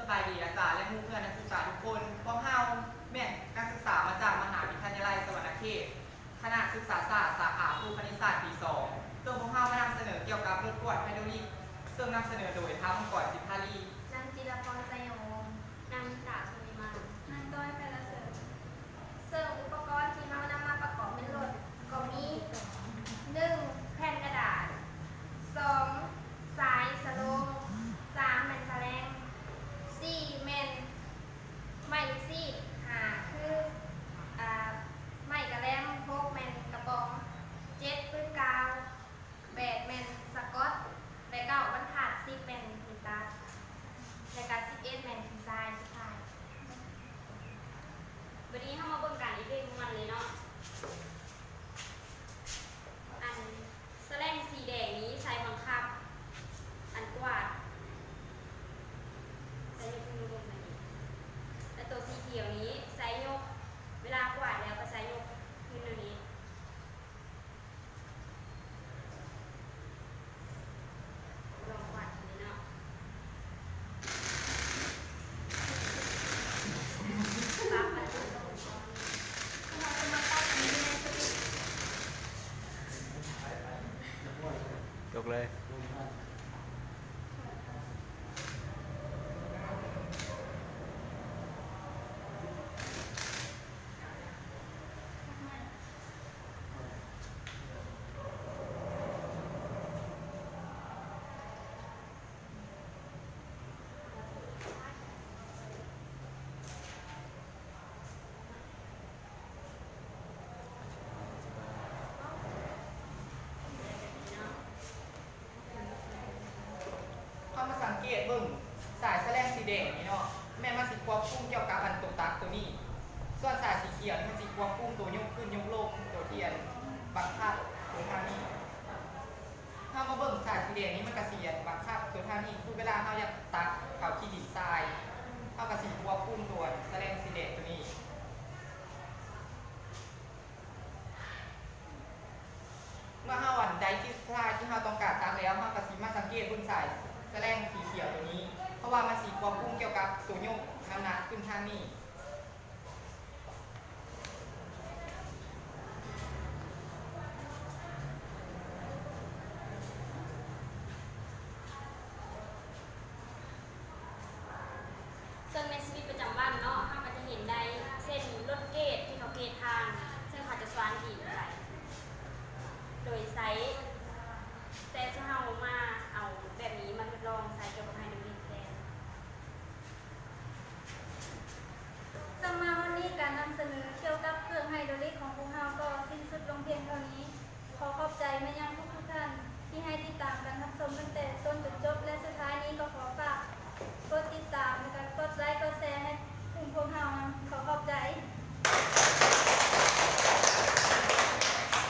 ສະບາຍດີອາຈານ ແລະ ໝູ່ເພື່ອນນັກສຶກສາທຸກຄົນ. ພວກເຮົາແມ່ນນັກສຶກສາມາຈາກມະຫາວິທະຍາໄລສະຫວັນນະເຂດ, ຄະນະສຶກສາສາດ ສາຂາຄູຄະນິດສາດປີສອງ. ເຊິ່ງພວກເຮົາມານຳສະເໜີກ່ຽວກັບລົດກວດໄຮໂດຣລິກ, ເຊິ່ງນຳສະເໜີໂດຍ ທ້າວ ມັງກອນ ສິດທາລີ, ນາງ ຈິລະພອນ ໄຊຍະວົງ, ນາງ ມິຕາ ໂຊຕິມານ, ນາງ ຕ້ອຍ ໄພລະເສີມ. ເຊິ່ງອຸປະກອນທີ່ເຮົານຳມາປະກອບເປັນລົດກໍມີ ໜຶ່ງ ແຜ່ນກະດາດ, ສອງ ສາຍສະໂລງ, ສາມ ແມ່ນສະແລງ, ສີ່ ແມ່ນໄມ້ລູກຊີດ, ຫ້າ ຄື ອາ ໄມ້ກະແລັມ, ຫົກ ແມ່ນກະປ໋ອງ, ເຈັດ ປືນກາວ, ແປດ ແມ່ນສະກອດ ແລະ ເກົ້າ ບັນທັດ, ສິບ ແມ່ນຫີນຕັດ ແລະ ກະ ສິບເອັດ ແມ່ນຫີນຊາຍສຸດທ້າຍ. ບັດນີ້ເຮົາມາເບິ່ງການອີເວັນຂອງມັນເລີຍເນາະ. ອັນສະແລງສີແດງນີ້ໃຊ້ບັງຄັບອັນກວາດ, ໃຊ້ຍົກຂຶ້ນມາເບິ່ງແບບນີ້, ແລະ ໂຕສີຂຽວນີ້ໃຊ້ຍົກ, ເວລາກວາດແລ້ວກໍໃຊ້ຍົກຂຶ້ນແນວນີ້. ຈົບເລີຍ. ເຮົາມາສັງເກດເບິ່ງສາຍສະແລງສີແດງນີ້ເນາະ, ແມ່ນມັນຊິຄວບຄຸມກ່ຽວກັບອັນໂຕຕັດໂຕນີ້, ສ່ວນສາຍສີຂຽວນີ້ມັນຊິຄວບຄຸມໂຕຍົກຂຶ້ນຍົກລົງ, ໂຕທີ່ອັນບັງຄັບໂຕທາງນີ້. ເຮົາມາເບິ່ງສາຍສີແດງນີ້ ມັນກະຊິອັນບັງຄັບໂຕທາງນີ້, ຄືເວລາເຮົາຢາກຕັກເອົາຂີ້ດິນຊາຍ, ເຮົາກະຊິຄວບຄຸມໂຕອັນສະແລງສີແດງໂຕນີ້. ເມື່ອເຮົາອັນໄດ້ທີ່ຊາຍທີ່ເຮົາຕ້ອງການຕັກແລ້ວ, ເຮົາກະຊິມາສັງເກດເບິ່ງສາຍສະແລງສີຂຽວໂຕນີ້, ເພາະວ່າມັນຊິຄວບຄຸມກ່ຽວກັບໂຕຍົກນ້ຳໜັກຂຶ້ນທາງນີ້. ເຊິ່ງໃນຊີວິດປະຈຳວັນເນາະ, ເຮົາກໍຈະເຫັນໄດ້ ເຊັ່ນ ລົດເກດທີ່ເຂົາເກດທາງ, ເຊິ່ງເຂົາຈະສວານຫີນໄປໂດຍໃຊ້, ແຕ່ເຮົາມາເອົາແບບນີ້ມາທົດລອງໃຊ້ກ່ຽວກັບໄຮໂດຣລິກແທນ. ເຊິ່ງມາຮອດນີ້ ການນຳສະເໜີກ່ຽວກັບເຄື່ອງໄຮໂດຣລິກຂອງພວກເຮົາກໍສິ້ນສຸດລົງພຽງເທົ່ານີ້. ຂໍຂອບໃຈມາຍັງ